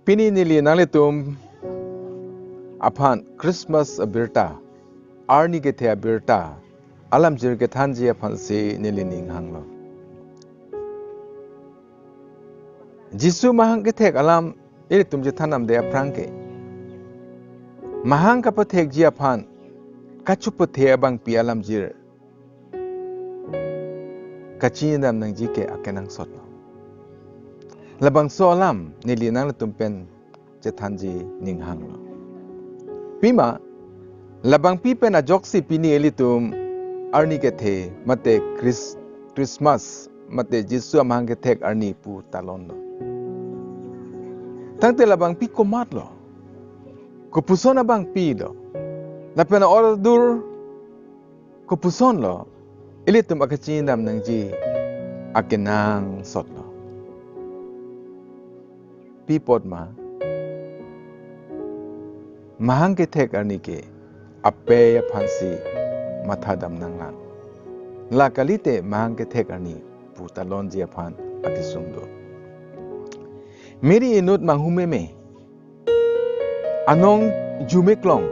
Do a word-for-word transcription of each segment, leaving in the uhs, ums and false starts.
Pini neli nanglitum aphan Christmas abirta, arni kethe abirta, alamjir kethanji aphansi neli ning hanglo. Jisu mahang kethek alam ilitum chethan damde aphrang ke, mahang kapathekji aphan kachupathe abangpi alamjir kachini dam nangji ke akenangsot lo. Labangso alam neli nanglitum pen chethanji ning hanglo. Pima, labangpi pen ajoksi pini ilitum arni kethe mate Chris-, Christmas mate Jisu amahang kethek arni pu talonlo. Tangte labangpi komatlo? Kopuson abangpi lo? Lapen a-ot adur kopuson lo? Ilitum akachini dam nangji akenangsot lo. Pi apot ma? Mahang kethek arni ke apei aphansi matha dam nanglang. La kalite mahang kethek arni pu talonji aphan akesung do. Mary inut manghumeme, anong jumeklong,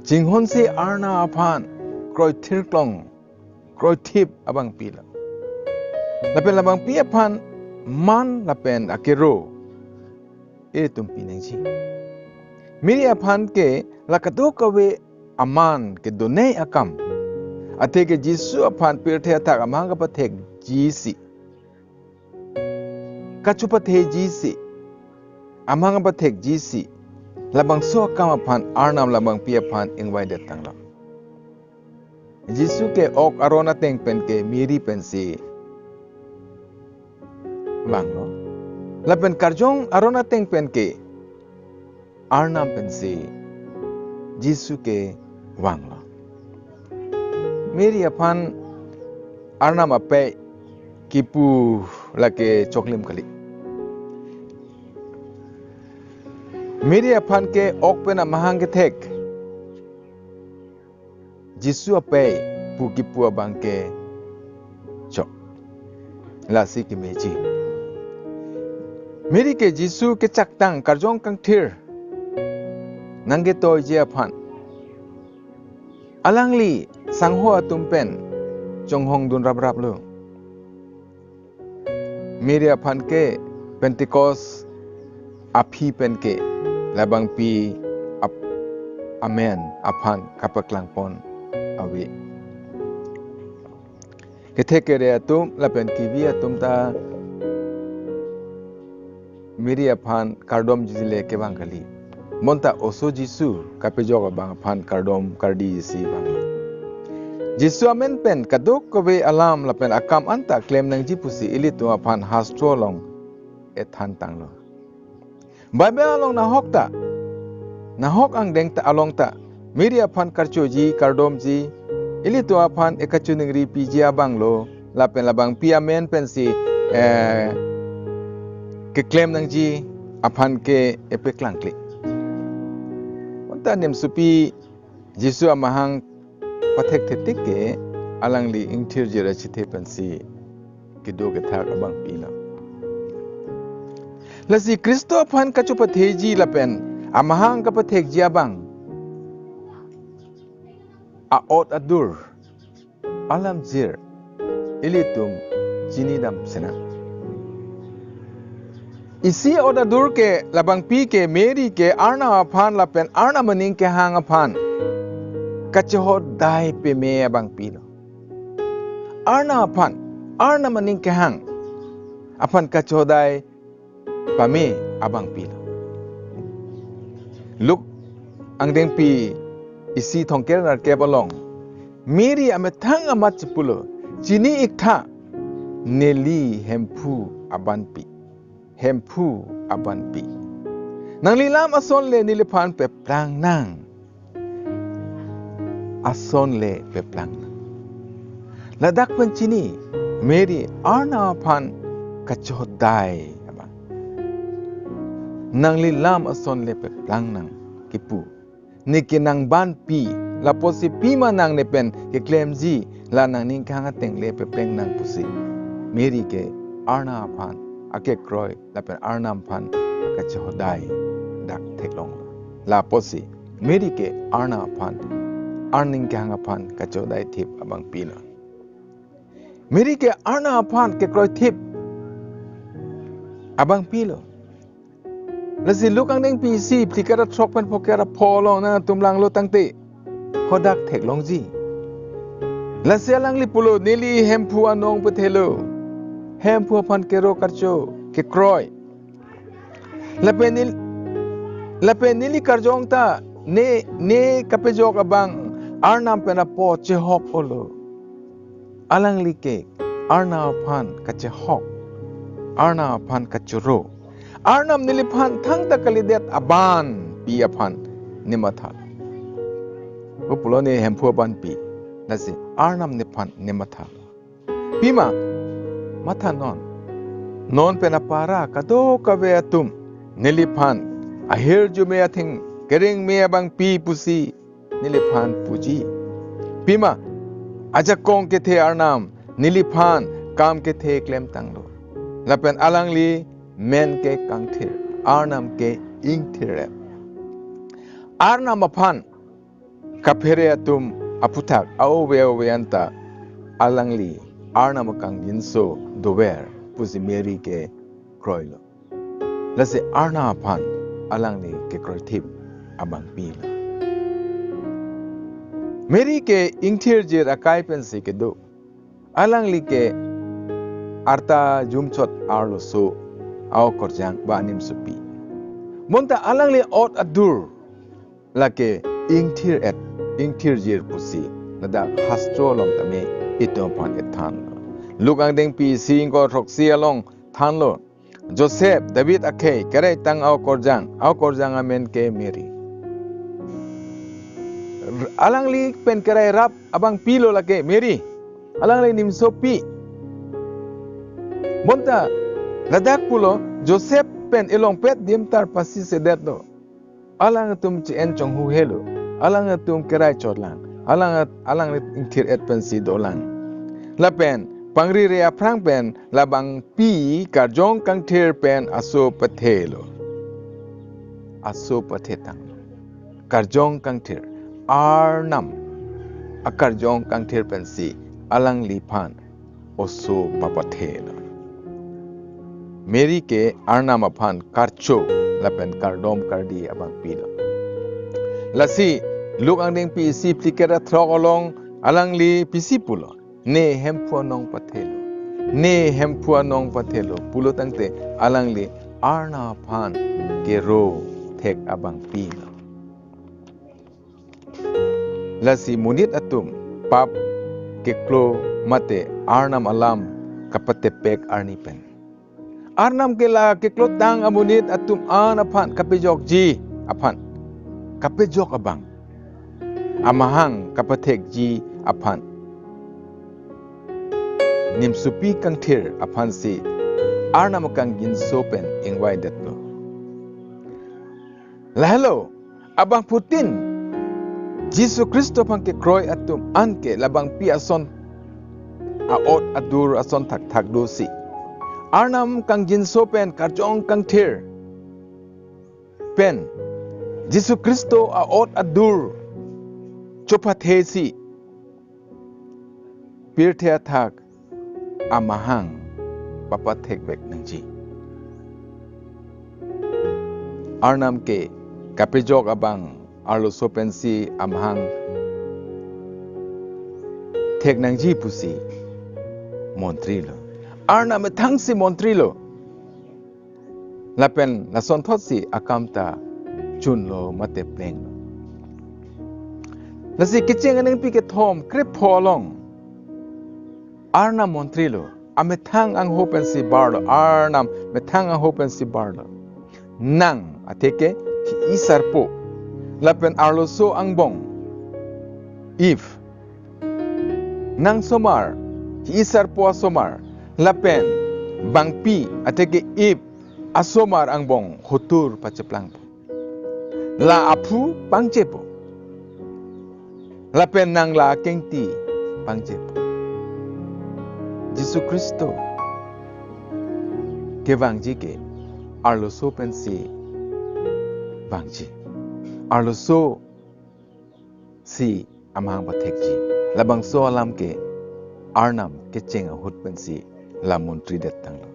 chinghonsi Arnam aphan kroithirklong, kroithip abangpi lo. Lapen labangpi aphan man lapen akero ilitum pinangji. Mary aphan ke la kadokave aman kedonei akam, athe ke Jisu aphan pirthe athak amahang kapathekji si, kachupatheji si, amahang kapathekji si, labangso akam aphan Arnam labangpi aphan ingvai det tanglo. Jisu ke ok aron ateng pen ke Mary pensi vanglo. Lapen karjong aron ateng pen ke Arnam pensi Jisu ke vanglo. Mary aphan Arnam apei kipu lake choklim kali. Mary aphan ke ok pen amahang kethek Jisu apei pu kipu abang ke chok. Lasi kemeji. Mary ke Jisu kechaktang karjong kangthir nangketoiji aphan alangli sangho atum pen chonghong dun raprap lo. Mary aphan ke Pentecost aphi pen ke labangpi ap-, amen aphan kapaklangpon ave. Kethek kere atum lapen kevi atum ta Mary aphan kardomji le kevang kali. Bonta oso Jisu kapejok abang aphan kardom kardi isi vang. Jisu amen pen kadokave alam lapen akam anta klem nangji pusi ilitum aphan hastro along ethan tanglo. Bible along nahok ta, nahok angdeng ta along ta Mary aphan karchoji kardomji, ilitum aphan ekachiningri piji abang lo, lapen labangpi amen pensi, eh, keklem nangji aphan ke epeklangkle. Bonta nemsopi Jisu amahang pathekthetik ke alangli ingthirjir achethe pensi kedo kethak abangpi lo. Lasi Khristo aphan kachupatheji lapen amahang kapathekji abang a-ot adur alamjir ilitum chinidam sena. Isi ot adur ke labangpi ke Mary ke Arnam aphan lapen Arnam aning kehang aphan kachehodai peme abangpi lo. Arnam aphan, Arnam aning kehang aphan kachehodai pame abangpi lo. Luk angdengpi isi thomkep nerkep along Mary amethang amat chepulo, chini-iktha, neli Hemphu abanpi, Hemphu abanpi. Nangli lam ason le neliphan peplang nang. Ason le peplang nang. Ladak pen chini Mary Arnam aphan kachehodai abang. Nangli lam ason le peplang nang kipu. Ne ke nangbanpi, lapusi pima nang ne pen keklemji, la nangning kehang ateng le pepleng nang pusi Mary ke Arnam aphan akekroi lapen Arnam aphan kachehodai dak theklong. La apotsi Mary ke Arnam aphan, arning kehang aphan kachehodai thip abangpi lo. Mary ke Arnam aphan kekroithip abangpi lo. Lasi Luke angdengpi isi phlikra throk pen phokra pho along nangtum langlo tangte hadak theklongji. Lasi alangli pulo, neli Hemphu anong pathelo, Hemphu aphan kero karcho kekroi. Lapen nel-, lapen neli karjong ta ne, ne kapejok abang Arnam pen apot chehok olo. Alangli ke Arnam aphan kachehok, Arnam aphan kachoro, Arnam neliphan thangta kalidet abanpi aphan nematha. Pu pulo ne Hemphu abanpi, lasi Arnam nephan nematha. Pima mathanon, non pen apara kadokave atum neliphan ahirjume atheng kerengme abangpi pusi neliphan puji. Pima ajakong kethe Arnam neliphan kam kethe klemtanglo. Lapen alangli men ke kangthir, Arnam ke ingthir-et. Arnam aphan kaphere atum aphuthak a-ove ove anta alangli Arnam akangjinso dover pusi Mary ke kroilo. Lasi Arnam aphan alangli kekroithip abangpi lo. Mary ke ingthirjir akai pensi kedo. Alangli ke arta jumchot arloso a-okorjang ba animsopi. Bonta alangli ot adur lake ingthir-et, ingthirjir pusi ladak hastro along tame itum aphan kethan. Luke angdengpi isi ingkoi throksi along thanlo, Joseph, David akhei, keraitang a-okorjang, a-okorjang amen ke Mary. Alangli pen kerairap abangpi lo lake Mary. Alangli nimsopi. Bonta ladak pulo, Joseph pen elongpet dimtar pasi sedetlo. Alangtum che-en chonghu helo. Alangtum kerai chotlang. Alang, alang ingthir-et pensi dolang. Lapen pangrire aphrang pen labangpi karjong kangthir pen aso pathelo. Aso pathetang. Karjong kangthir. Arnam akarjong kangthir pensi alangliphan oso papathelo. Mary ke Arnam aphan karcho lapen kardom kardi abangpi lo. Lasi Luke angdengpi isi phlikra throk along alangli pisi pulo, ne Hemphu anong pathelo, ne Hemphu anong pathelo pulo tangte alangli Arnam aphan kero thek abangpi lo. Lasi monit atum pap keklo mate Arnam alam kapatepek arni pen, Arnam ke la keklotang amonit atum an aphan kapejokji aphan, kapejok abang amahang kapathekji aphan, nimsopi kangthir aphansi Arnam akangjinso pen ingvaidetlo. Lahelo, abangphutin Jisu Khristo aphan kekroi atum anke labangpi ason a-ot adur ason thakthak dosi, Arnam kangjinso pen karjong kangthir pen Jisu Khristo a-ot adur chopathesi pirthe athak amahang papathekvek nangji. Arnam ke kapejok abang arloso pensi amahang thek nangji pusi montri lo. Arnam methangsi montri lo. Lapen lasonthotsi akam ta chunlo mate plenglo. Lasi kecheng aningpi kethom krepho along Arnam montri lo, amethang angho pensi barlo, Arnam methang angho pensi barlo. Nang atheke hi-i sarpo, lapen arloso angbong Eve. Nang somar, hi-i sarpo asomar, lapen bangpi atheke Eve asomar angbong hotur pacheplangpo. La aphu pangchepo. Lapen nang la kengti pangchepo. Jisu Khristo kevangji ke arloso pensi vangji. Arloso si amahang pathekji. Labangso alam ke Arnam kecheng ahut pensi la montri det tanglo.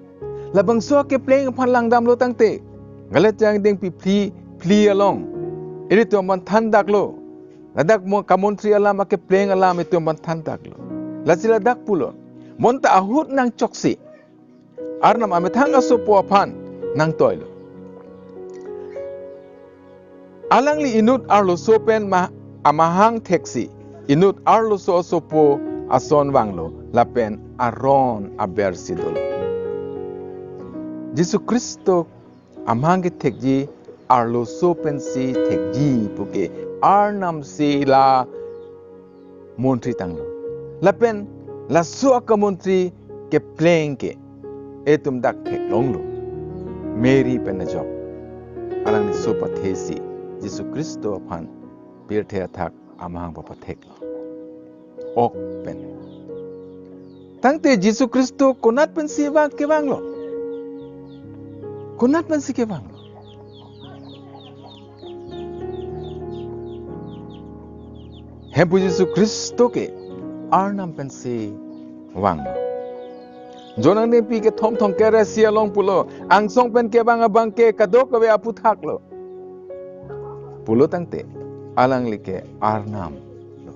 Labangso akepleng aphan langdamlo tangte, Galatia angdengpi phli, phli along, ilitum aphan thandaklo. Ladak mo kamontri alam akepleng alam itum aphan thandaklo. Lasi ladak pulo, bonta ahut nangchoksi Arnam amethang asopo aphan nangtoilo. Alangli inut arloso pen ma-, amahang theksi, inut arloso asopo ason vanglo, lapen aron abersi dolo. Jisu Khristo amahang kethekji arloso pensi thekji puke Arnam si la montri tanglo. Lapen laso akamontri kepleng ke itum dak theklonglo. Mary pen ajok alangli so pathesi Jisu Khristo aphan pirthe athak amahang papatheklo. Ok pen. Tangte Jisu Khristo konat pensi vang kevanglo? Konat pensi kevanglo? Hemphu Jisu Khristo ke Arnam pensi vanglo. John angdengpi kethom thomkep ra isi along pulo, angsong pen kevang abang ke kadokave aphuthak lo. Pulo tangte, alangli ke Arnam lo.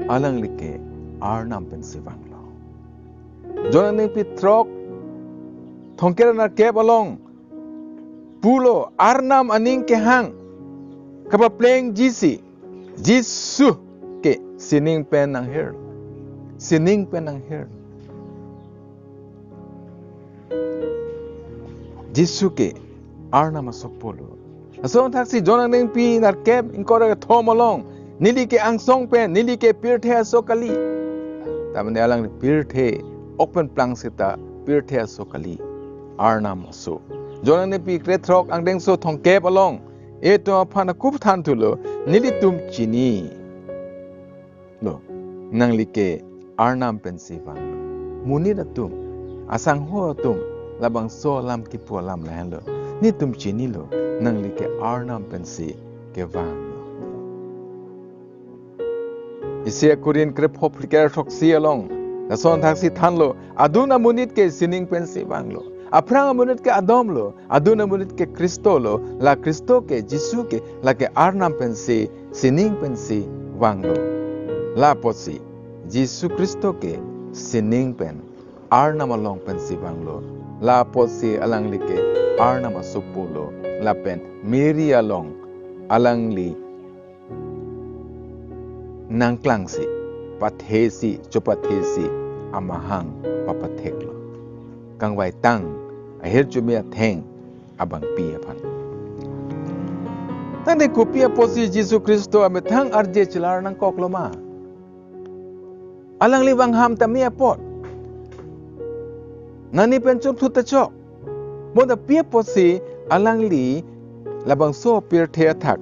Alangli ke Arnam pensi vanglo. John angdengpi throk thomkep ra nerkep along pulo, Arnam aning kehang kapaplengji si Jisu ke sining pen nanghir. Sining pen nanghir. Jisu ke Arnam asopo lo. Lason thaksi John angdengpi nerkep ingkoi ra kethom along, neli ke angsong pen, neli ke pirthe aso kali. Tamane alangli pirthe, ok pen plang seta pirthe aso kali. Arnam aso. John angdengpi krethrok angdengso thomkep along, itum aphan akup thanthulo, nelitum chinilo, nangli ke Arnam pensi vanglo. Monit atum, asangho atum, labangso alam kipu alam lahenlo. Netum chinilo, nangli ke Arnam pensi kevanglo. Isi Korinth krepho phlikep throksi along, lason thaksi thanlo, adun amonit ke sining pensi vanglo. Aphrang amonit ke adomlo, adun amonit ke Khristo lo, la Khristo ke Jisu ke, lake Arnam pensi, sining pensi vanglo. La apotsi, Jisu Khristo ke sining pen, Arnam along pensi vanglo. La apotsi alangli ke Arnam asopo lo, lapen Mary along alangli nangklangsi, pathesi, chopathesi, amahang papatheklo. Kangvaitang, ahirjume atheng abangpi aphan. Tangte kopi apotsi Jisu Khristo amethang arje chelar nangkoklo ma? Alangli vangham tame apot. Nani pen chopthut ta chok. Bonta pi apotsi alangli labangso pirthe athak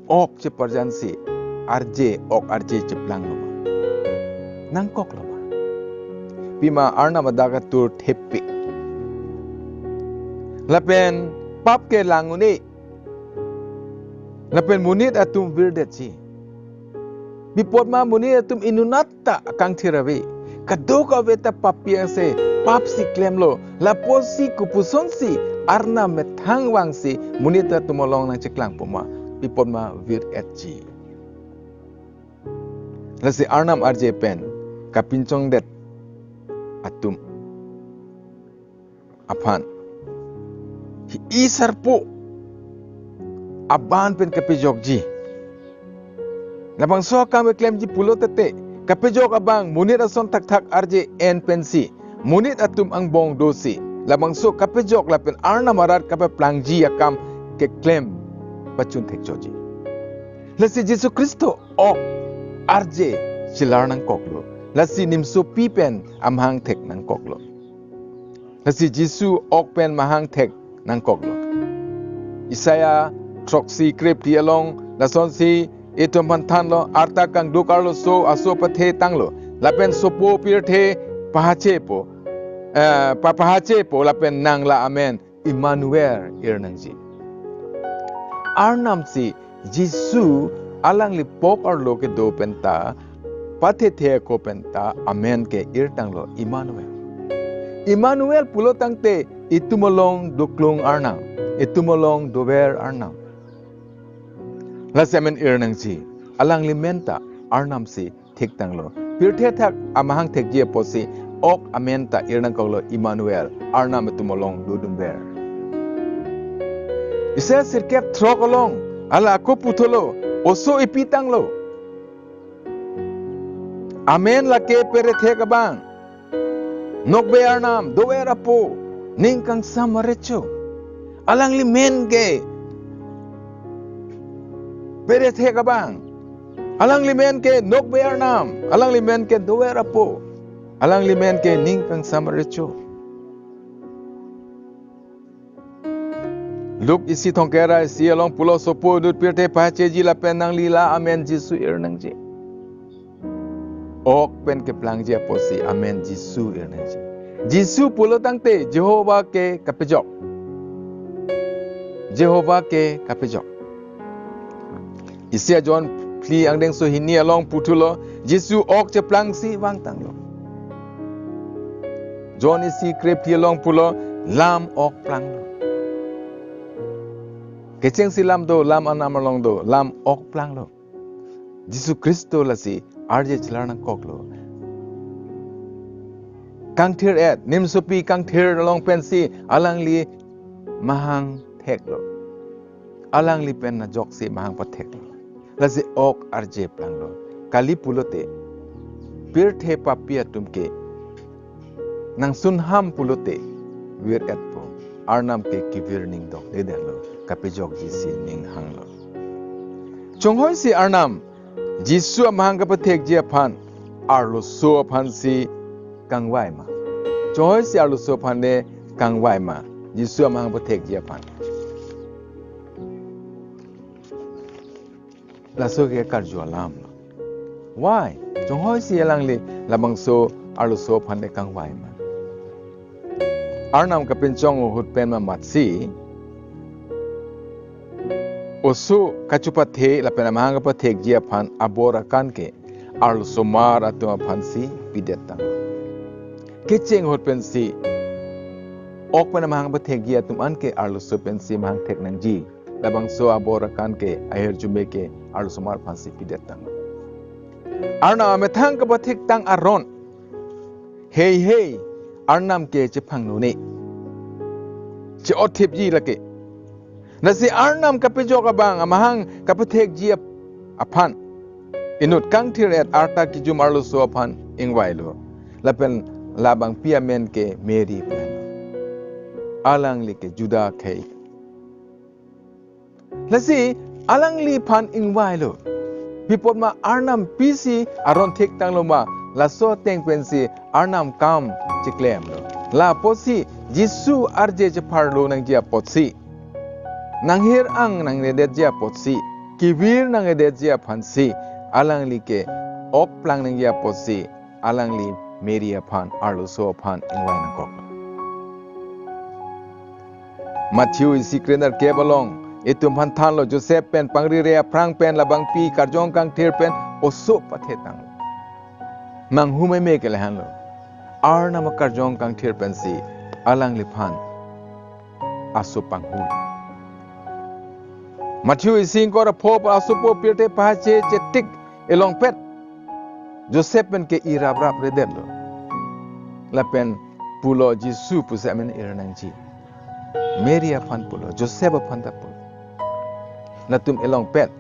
ok cheparjansi arje, ok arje cheplanglo ma? Nangkoklo ma? Pima Arnam adak atur thepi. Lapen pap ke lang un-e. Lapen monit atum virdetji. Pi apot ma monit atum inutnat ta kangthir ave. Kadokave ta papi ase, papsi klemlo. La apotsi kopusonsi Arnam methang vangsi monit atum along nangcheklangpo ma? Pi apot ma vir-etji. Lasi Arnam arje pen kapinchongdet atum aphan hi-i sarpo aban pen kapejokji. Labangso akam keklemji pulo tangte, kapejok abang monit ason thakthak arje en pensi, monit atum angbong dosi, labangso kapejok lapen Arnam arat kapaplangji akam keklem pachun thekchotji. Lasi Jisu Khristo ok arje chelar nangkoklo. Lasi nimsopi pen amahang thek nangkoklo. Lasi Jisu ok pen mahang thek nangkoklo. Isaiah throksi krephi along lasonsi itum aphan thanlo, arta kangduk arloso aso pathe tanglo, lapen sopo pirthe pahachepo. eh, pa pahachepo lapen nang la amen Emmanuel ir nangji. Arnam si Jisu alangli pok arlo kedo penta, pathethe ako penta amen ke irtanglo Emmanuel. Emmanuel pulo tangte itum along doklong Arnam, itum along dover Arnam. Lasi amen ir nangji, alangli men ta Arnam si thektanglo. Pirthe athak amahang thekji apotsi ok amen ta ir nangkoklo Emmanuel, Arnam itum along dodunver. Isaiah sirkep throk along, hala ako puthotlo, oso ipitanglo. Amen lake Perethek abang, Nokbe Arnam, Dover Apo, Ning Kangsam Arecho. Alangli men ke Perethek abang. Alangli men ke Nokbe Arnam. Alangli men ke Dover Apo. Alangli men ke Ning Kangsam Arecho. Luke isi thomkep ra isi along pulo, sopo inut pirthe pahacheji lapen nangli la amen Jisu ir nangji. Ok pen keplangji apotsi amen Jisu ir nangji. Jisu pulo tangte Jehovah ke kapejok. Jehovah ke kapejok. Isi a-John phli angdengso hini along puthotlo, Jisu ok cheplangsi vangtanglo. John isi krephli along pulo, lam ok planglo. Kechengsi lam do, lam Arnam along do, lam ok planglo. Jisu Khristo lasi arje chelar nangkoklo. Kangthir-et, nimsopi kangthir along pensi alangli mahang theklo. Alangli pen ajoksi mahang patheklo. Lasi ok arje planglo. Kali pulote, pirthe papi atum ke nangsunham pulote, vir-etpo. Arnam ke kevir ning dokledetlo, kapejokji si ning hanglo. Chonghoi si Arnam Jisu amahang kapathekji aphan arloso aphan si kangvai ma? Chonghoi si arloso aphan ne kangvai ma, Jisu amahang pathekji aphan? Laso ke karju alam. Why? Chonghoi si alangli labangso arloso aphan ne kangvai ma? Arnam kapinchong ahut pen mamatsi, oso kachepathe lapen amahang kapathekji aphan abor akan ke arlosomar atum aphan si pidetang. Kecheng ahut pensi ok pen amahang kapathekji atum an ke arloso pensi mahang thek nangji. Labangso abor akan ke ahirjume ke arlosomar aphan si pidetang. Arnam amethang kapathektang aron, heihei Arnam ke chephangnone, che-otthipji lake. Lasi Arnam kapejok abang amahang kapathekji ap-, aphan inut kangthir-et arta kejum arloso aphan ingvailo. Lapen labangpi amen ke Mary pen. Alangli ke Juda akhei. Lasi alangliphan ingvailo. Pi apot ma Arnam pisi aron thektanglo ma, laso ateng pensi Arnam kam cheklemlo. La apotsi Jisu arje chepharlo nangji apotsi, nanghir-ang nangledetji apotsi, kevir nangledetji aphansi alangli ke ok plang nangji apotsi alangli Mary aphan arloso aphan ingvai nangkok. Matthew isi krenerkep along itum aphan thanlo, Joseph pen pangrire aphrang pen labangpi karjong kangthir pen oso pathetang. Manghu meme ke lahenlo. Arnam akarjong kangthir pensi alangliphan aso panghu. Matthew isi ingkoi ra pho asopo pirthe pahache chetik elongpet Joseph pen ke iraprapredetlo. Lapen pulo Jisu pusi amen ir nangji. Mary aphan pulo, Joseph aphan ta pulo. Latum elongpet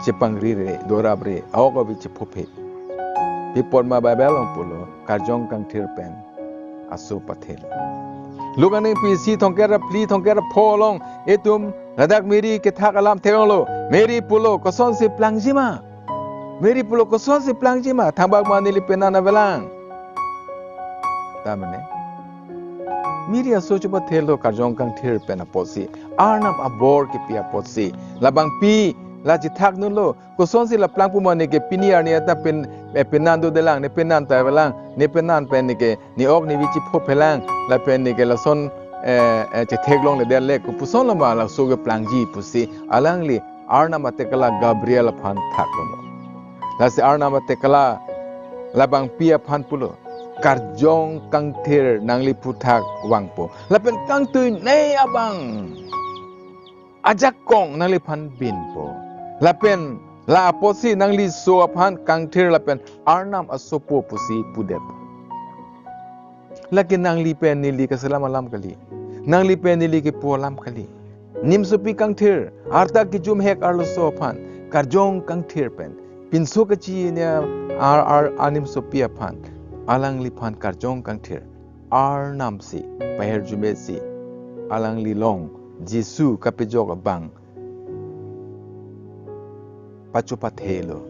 chepangrire, dorapre, aok avi chephophe. Pi apot ma Bible along pulo, karjong kangthir pen aso pathelo. Luke aningpi isi thomkep ra phli thomkep ra pho along itum ladak Mary kethak alam theklonglo. Mary pulo, kosonsi plangji ma? Mary pulo, kosonsi plangji ma? Thangbak ma neli penan avelang. Ta mane Mary aso chepathelo karjong kangthir pen apotsi, Arnam abor kipi apotsi, labangpi La chethak dunlo. Kosonsi la plang pu ma, ne ke pini arni ta pen, eh, penan dodelang, ne penan ta avelang, ne penan pen ne ke ne ok ne vi chephopelang, lapen ne ke lason, eh, eh, chetheklongledet le, kopuson lo ma laso keplangji pusi alangli Arnam atekala Gabriel aphan thakdunlo. Lasi Arnam atekala labangpi aphan pulo, karjong kangthir nangli aphuthak vangpo, lapen kangtuinei abang ajakong nangliphan binpo. Lapen la apotsi nangli so aphan kangthir lapen Arnam asopo pusi pudet. Lake nangli pen neli kaselam alam kali. Nangli pen neli kepu alam kali. Nimsopi kangthir, arta kejumhek arloso aphan karjong kangthir pen, pinso kachini ar, ar, animsopi aphan, alangliphan karjong kangthir Arnam si pahirjume si alangli along Jisu kapejok abang pachopathelo,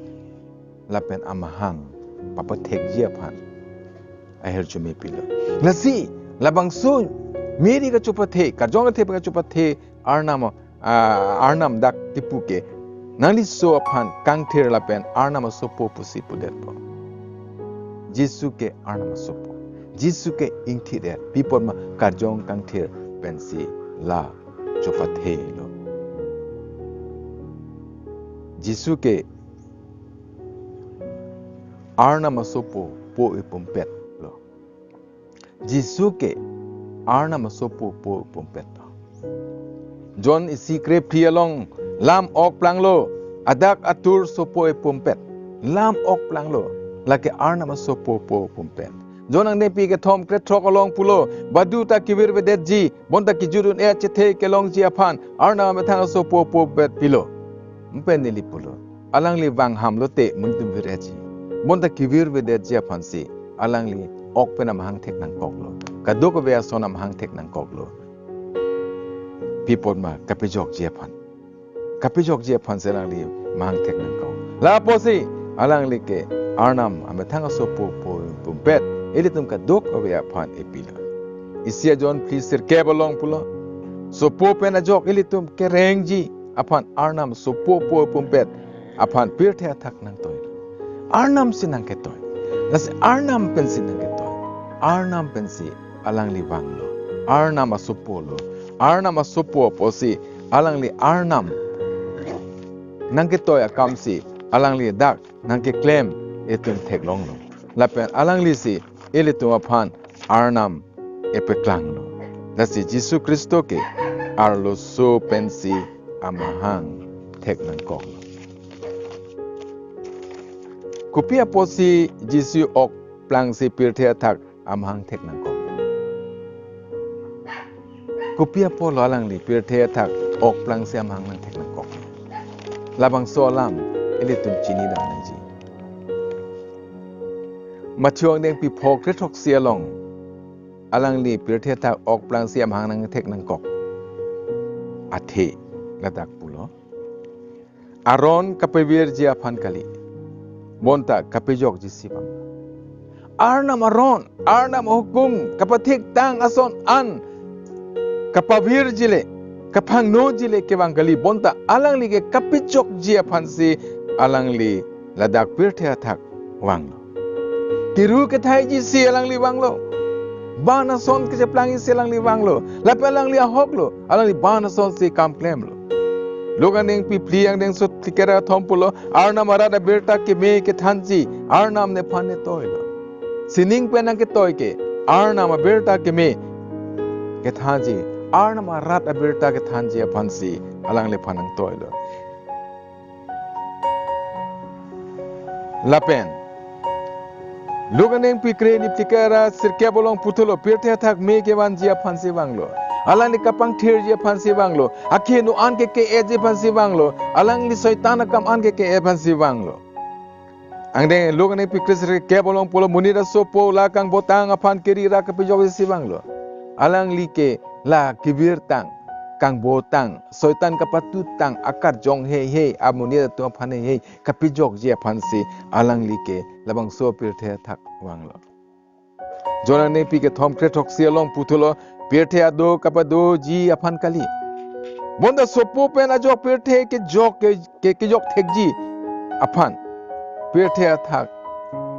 lapen amahang papathekji aphan ahirjume pilo. Lasi labangso Mary kachopathe, karjong athe kachopathe Arnam, ah, Arnam dak tipu ke, nangli so aphan kangthir lapen Arnam asopo pusi pudetpo. Jisu ke Arnam asopo. Jisu ke ingthir-et, pi apot ma karjong kangthir pensi la chopathelo. Jisu ke Arnam asopo po ipumpetlo. Jisu ke Arnam asopo po ipumpetlo. John isi krephli along lam ok planglo, adak atur sopo ipumpet. Lam ok planglo, lake Arnam asopo po ipumpet. John angdengpi kethom krethrok along pulo, badu ta kevirvedetji, bonta kejut un-e achethe kelongji aphan Arnam amethang asopo po ipumpet pilo. Mpen neli pulo, alangli vang ham lote mun atum virji. Bonta kevirvedetji aphansi alangli ok pen amahang thek nangkoklo. Kadokave ason amahang thek nangkoklo. Pi apot ma kapejokji aphan. Kapejokji aphansi alangli amahang thek nangkok. La apotsi alangli ke Arnam amethang asopo po ipumpet ilitum kadokave aphan epilo. Isi a-John phli sirkep along pulo, sopo pen ajok ilitum kerengji aphan Arnam asopo po ipumpet aphan pirthe athak nangtoi. Arnam si nangketoi. Lasi Arnam pensi nangketoi. Arnam pensi alangli vanglo. Arnam asopolo. Arnam asopo apotsi alangli Arnam nangketoi akamsi alangli dak nangkeklem itum theklonglo. Lapen alanglisi ilitum aphan Arnam epeklanglo. Lasi Jisu Khristo ke arloso pensi amahang thek nangkoklo. Kopi apotsi Jisu ok plangsi pirthe athak amahang thek nangkok? Kopi apotlo alangli pirthe athak ok plangsi amahang nangthek nangkok? Labangso alam ilitum chinidam nangji. Matthew angdengpi phok krethroksi along alangli pirthe athak ok plangsi amahang nangthek nangkok. Athe ladak pulo, aron kapavirji aphan kali, bonta kapejokjisi abang. Arnam aron, Arnam ahukum kapathektang ason an kapavirji le, kapangnoji le kevang kali, bonta alangli ke kapejokji aphansi alangli ladak pirthe athak vanglo. Kiru kethaijisi alangli vanglo. Ban ason kecheplangsi alangli vanglo. Lapen alangli ahoklo. Alangli ban asonsi kam klemlo. Luk angdengpi phli angdengso phlikep ra kethom pulo, Arnam arat abirta keme kethanji Arnam nephan netoilo. Sining pen nangketoi ke Arnam abirta keme kethanji, Arnam arat abirta kethanji aphansi alangliphan nangtoilo. Lapen Luk angdengpi krehini phlikep ra sirkep along puthotlo, pirthe athak me kevanji aphansi vanglo. Alangli kapangthirji aphansi vanglo. Akeheno an ke ke-etji aphansi vanglo. Alangli Soitan akam an ke ke-et aphansi vanglo. Angdeng Luk angdengpi kre sirkep along pulo, monit asopo la kangbotang aphan keri ra kapejokjisi vanglo. Alangli ke la kevirtang, kangbotang, Soitan kapatutang akarjong heihei, amonit atum aphan heihei kapejokji aphansi alangli ke labangso pirthe athak vanglo. John angdengpi kethom krethroksi along puthotlo, pirthe ado kapadoji aphan kali, Bonta sopo pen ajok pirthe kejok ke, ke, kejok thekji aphan pirthe athak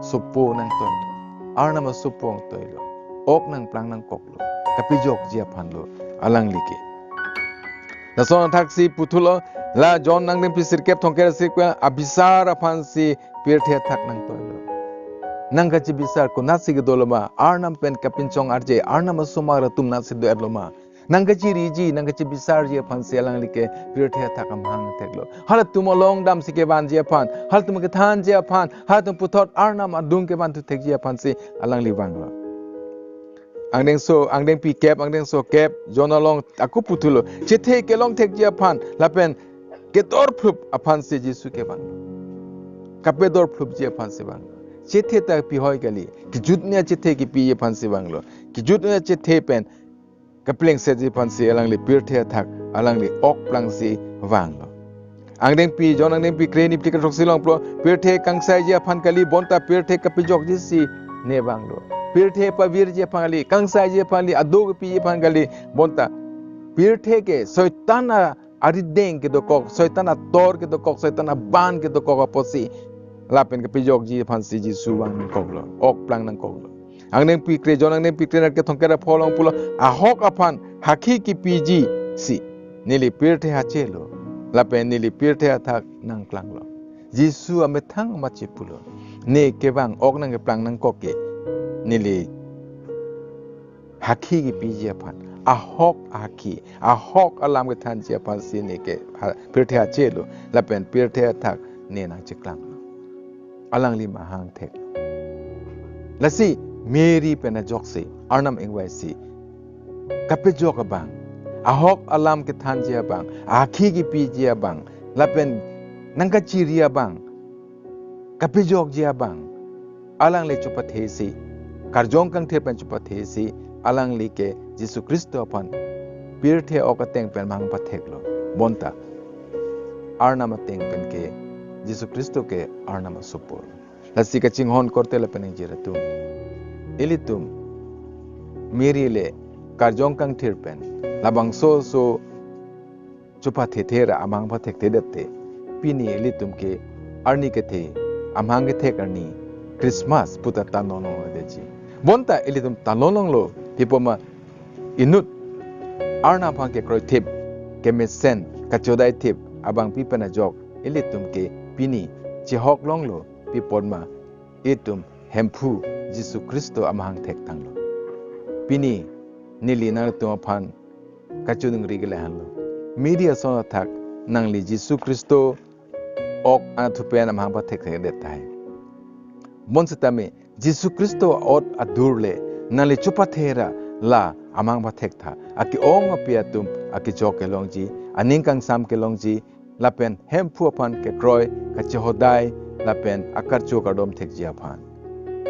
sopo nangtoilo. Arnam asopo nangtoilo. Ok nangplang nangkoklo. Kapejokji aphanlo alangli ke. Lason athaksi puthulo, la John angdengpi sirkep thomkep ra sirkep abisar aphansi pirthe athak nangtoilo. Nangkachebisar konatsi kedolo ma, Arnam pen kapinchong arje, Arnam asomar atum natsi do-etlo ma. Nangkachiriji, nangkachebisarji aphansi alangli ke pirthe athak amahang theklo. Halatum along damsi kevanji aphan, halatum kethanji aphan, halatum puthot Arnam adung kevanthu thekji aphansi alangli vanglo. Angdengso, angdengpi kep, angdengso kep, John along ako puthulo. Chethe kelong thekji aphan, lapen kedorphlup aphansi Jisu kevanglo. Kapedorphlupji aphansi vanglo. Chethe ta pihoi kali. Kejut nia chethe kipiji aphansi vanglo. Kejut nia chethe pen kaplengsetji aphansi alangli pirthe athak alangli ok plangsi vanglo. Angdengpi, John angdengpi kre-ni phlikep throksi along pulo, pirthe kangsaiji aphan kali, bonta pirthe kapejokjisi ne vanglo. Pirthe pavirji aphan kali, kangsaiji aphan kali, ado kepiji aphan kali, bonta pirthe ke Soitan a arideng kedokok, Soitan ator kedokok, Soitan aban kedokok apotsi lapen kapejokji aphansi Jisu vang nangkoklo, ok plang nangkoklo. Angdengpi kre, John angdengpi kre-ni phlikep thomkep ra pho along pulo, ahok aphan hakhi kipijisi neli pirthe hachelo, lapen neli pirthe athak nangklanglo. Jisu amethang amat chepulo, ne kevang ok nangkeplang nangkok ke neli hakhi kipiji aphan, ahok hakhi, ahok alam kethanji aphansi ne ke ha-, pirthe hachelo, lapen pirthe athak ne nangcheklanglo. Alangli mahang thek. Lasi Mary pen ajoksi Arnam ingvaisi kapejok abang, ahok alam kethanji abang, hakhi kipiji abang, lapen nangkachiri abang, kapejokji abang, alangli chepathesi, karjong kangthir pen chepathesi, alangli ke Jisu Khristo aphan pirthe ok ateng pen mahang patheklo. Bonta Arnam ateng pen ke Jisu Khristo ke Arnam asopo. Lasi kachinghon korte lapen ingjir atum, ilitum Mary le karjong kangthir pen labangso oso chepathethe ra amahang pathekthedet te, pini ilitum ke arni kethe, amahang kethek arni Christmas puta ta non non detji. Bonta ilitum ta non longlo, pi apot ma inut Arnam aphan kekroithip, kemesen, kachodaithip abangpi pen ajok ilitum ke pini chehok longlo, pi apot ma itum Hemphu Jisu Khristo amahang thekthanglo. Pini neli nangtum aphan kachiningri ke lahenlo. Mary ason athak nangli Jisu Khristo ok anatthu pen amahang pathekthedet tahai. Bonsitame Jisu Khristo ot adur le nangli chepathe ra la amahang pathektha. Ake-ong api atum akechok kelongji, aning kangsam kelongji, lapen Hemphu aphan kekroi, kachehodai, lapen akarcho kardom thekji aphan.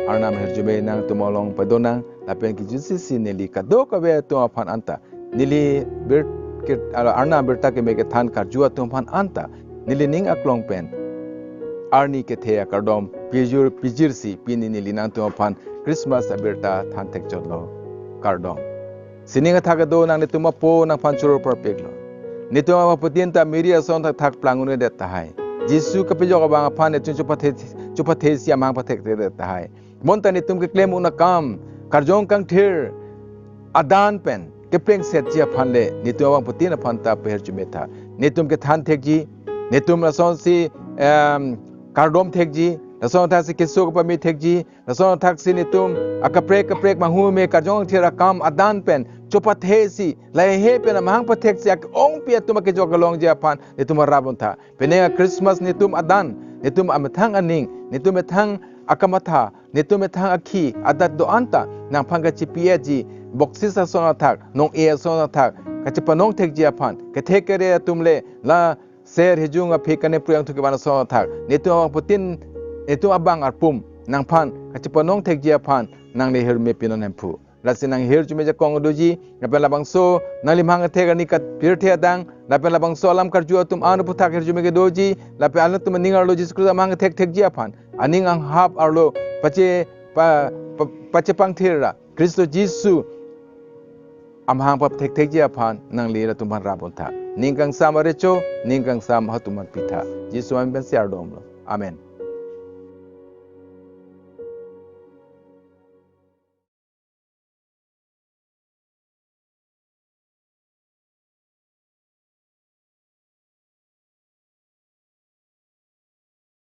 Arnam ahirjume nangtum along padonang, lapen kejutsi si neli kadokave atum aphan anta neli bir-, kir-, ala Arnam abirta keme kethan karju atum aphan anta neli ning aklong pen arni kethe akardom pijir, pijirsi pini neli nangtum aphan Christmas abirta than thekchotlo. Kardom. Sining athak kedo nang netum apo nangphan choro parpiklo. Netum aphan putin ta Mary ason athak thak plang un-edet tahai. Jisu kapejok abang aphan netum chepathe, chepathesi amahang pathekthedet tahai. Bonta netum keklem un akam, karjong kangthir adan pen keplengsetji aphan le netum abang putin aphan ta pehirjumetha. Netum kethan thekji, netum lasonsi, em, kardom thekji, lason athak si keso kepame thekji, lason athak si netum akaprek kaprek manghume karjong kangthir akam adan pen chepathesi, lahei pen amahang patheksi ake-ongpi atum akechok kelongji aphan netum arap untha. Penang a-Christmas netum adan, netum amethang aning, netum methang akamatha, netum methang akhi adat do-an ta nangphan kachipi-etji, boksis ason athak, nong-e ason athak kachepanong thekji aphan, kethek kere atum le la ser hijung aphi kane pruyang thukiban ason athak netum abang putin, netum abang arpum nangphan kachepanong thekji aphan nangli hirme pinon Hemphu. Lasi nang hirjume jakong doji, lapen labangso nangli mahang thek arni kapirthe adang, lapen labangso alam karju atum an aphuthak hirjume kedoji, lapen alangtum aning arlo Jisu Khristo mahang thek thekji aphan, aning anghap arlo pache, pa, pa, pachepangthir ra Khristo Jisu amahang pap thekthekji aphan nangli latum aphan rap-un tha. Ning kangsam arecho, ning kangsam hatum aphan pitha. Jisu amen pensi ardomlo. Amen.